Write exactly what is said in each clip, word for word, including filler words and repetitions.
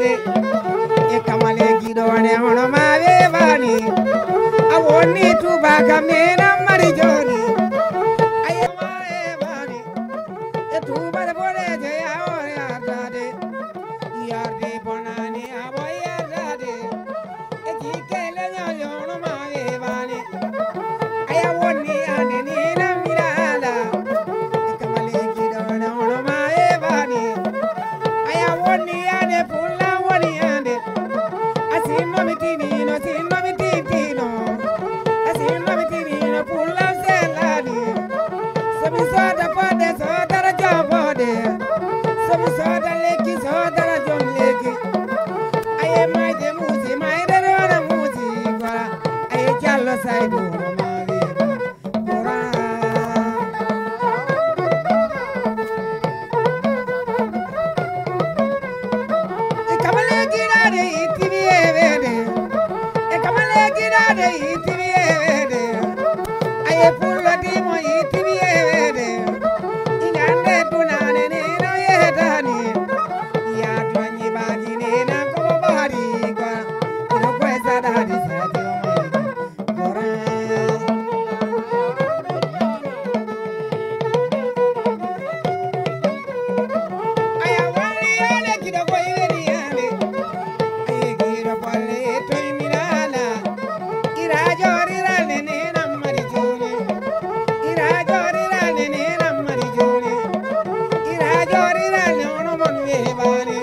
E kamale giɗo wane hono ma weeɓani. A wonni Tuuba kam nenan mari jooni. A yewa weeɓani. E Tuuba de boɗeejo yawo yardade. Yarde bonani a boy yardade. E jikke leñol hono ma weeɓani. Aya wonni ande ni namiraɗa. E kamale giɗo wane hono ma weeɓani. Aya wonni ande pulla woni ande. A sinno mi tinino, sinno mi tintino. A sinno mi tinino, pulla sellani. So mi sooda fodde, soodara jom fodde. So mi sooda lekki, soodara jom lekki. Aye mayde muusi, mayde rewna muusi, gora. Aye Jallo Saydu, ma weeɓa, gora. E kamale giɗaɗe ittini e weede. E kamale giɗaɗe ittini e weede. Aye pullo dimo ittini e weede. Ingande dunane nena yeetani. Ya toñi baji nena ko bahari ko. Ino koy sadadi sadi o mayde. Aya wali yale kiɗo koy weli yale. Aye giɗo bolle toy milala. Ira jori rale ne nam mari joni. Ira jori rale ne nam mari joni. Ira jori rale ono mon webani.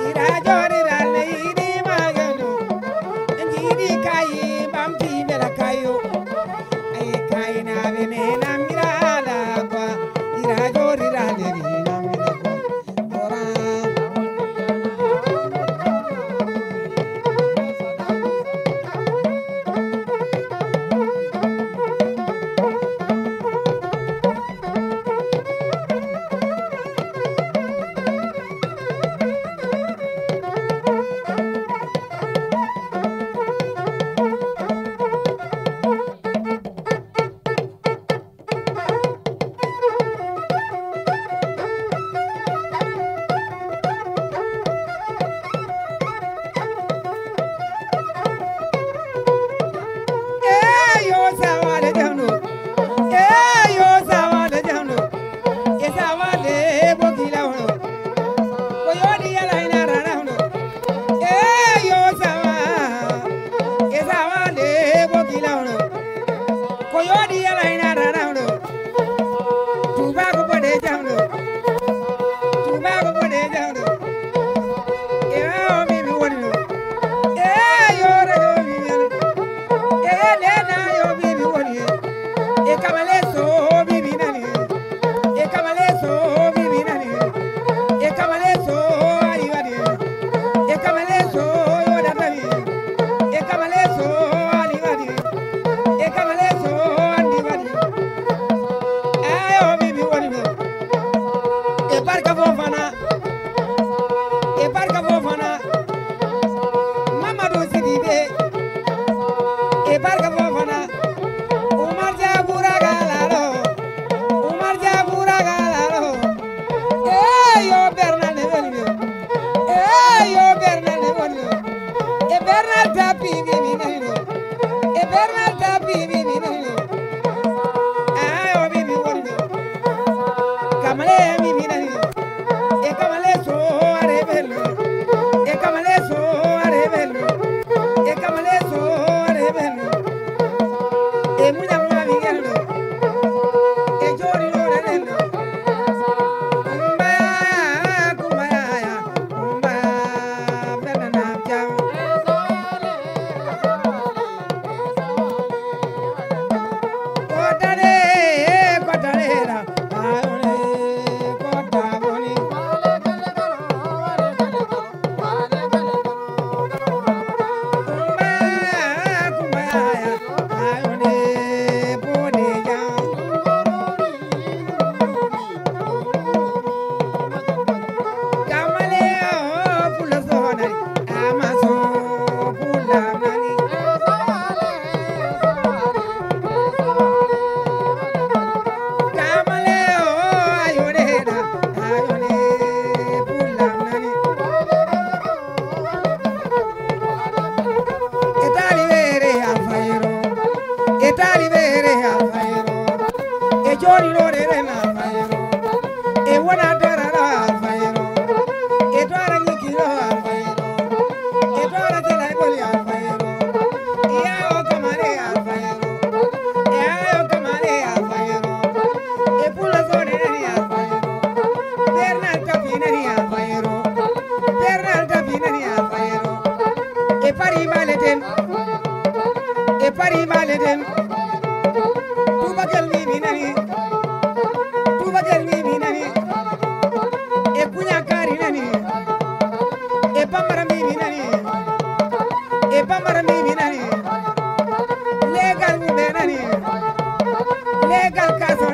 Ira jori rale idi magano. Jidi kayi bamti bela kayo. Aye kayi na be ne nam mirala kwa. Ira jori rale ni nam mirala kwa. Eyo sawale jamno. Eyo sawale jamno. E sawale bokila hono. Ko yodi yala ina rana hono. Eyo sawa. E sawale bokila hono. Ko yodi yala ina rana hono. Tuuba ko boɗe jamɗo. Tuuba ko boɗe jamɗo. E wawo mi mi woni ɗo. E yo rajo mi mi woni. E lena yo mi mi woni. E kamale so mi mi nani. E kamale so mi mi nani. E kamale so ari wadi. E kamale so yo da tani. E kamale so ari wadi. E kamale so andi wadi. Ayo mi mi woni ɗo. E barka fofana. E barka fofana. Mamadou Sidibe. E barka fofana. Umar Jabura galalo. Umar Jabura galalo. E yo Bernal ne woni ɗo. E yo Bernal ne woni ɗo. E Bernal tapi mi mi nani ɗo. E Bernal tapi mi mi nani ɗo. Ayo mi mi woni ɗo. Kamale mi mi nani ɗo. E kamale so are bello. E kamale so are bello. E kamale so are bello. E muñal ma mi gelɗo. E jooɗi ɗo renenɗo. Kumba, kumba yaya. Kumba, bernanam jam. Kotare, kotare la. Ayone, kota boni. Kumba, kumba yaya. Ayone, boni jam. E jooɗinooɗe ɗen alfayro, e wona darara alfayro, e dara ñikkiro alfayro, e dara telaygol alfayro, e yaawo kamale alfayro, e yaawo kamale alfayro, e pulla soone nani alfayro, bernal tapi nani alfayro, bernal tapi nani alfayro, e pari male ten, e pari male ten. Tuubagel mimi nani, tuubagel mimi nani, e kuñakaari nani, e bambara mimi nani, e bambara mimi nani, leegal mumɓe nani, leegal kasa.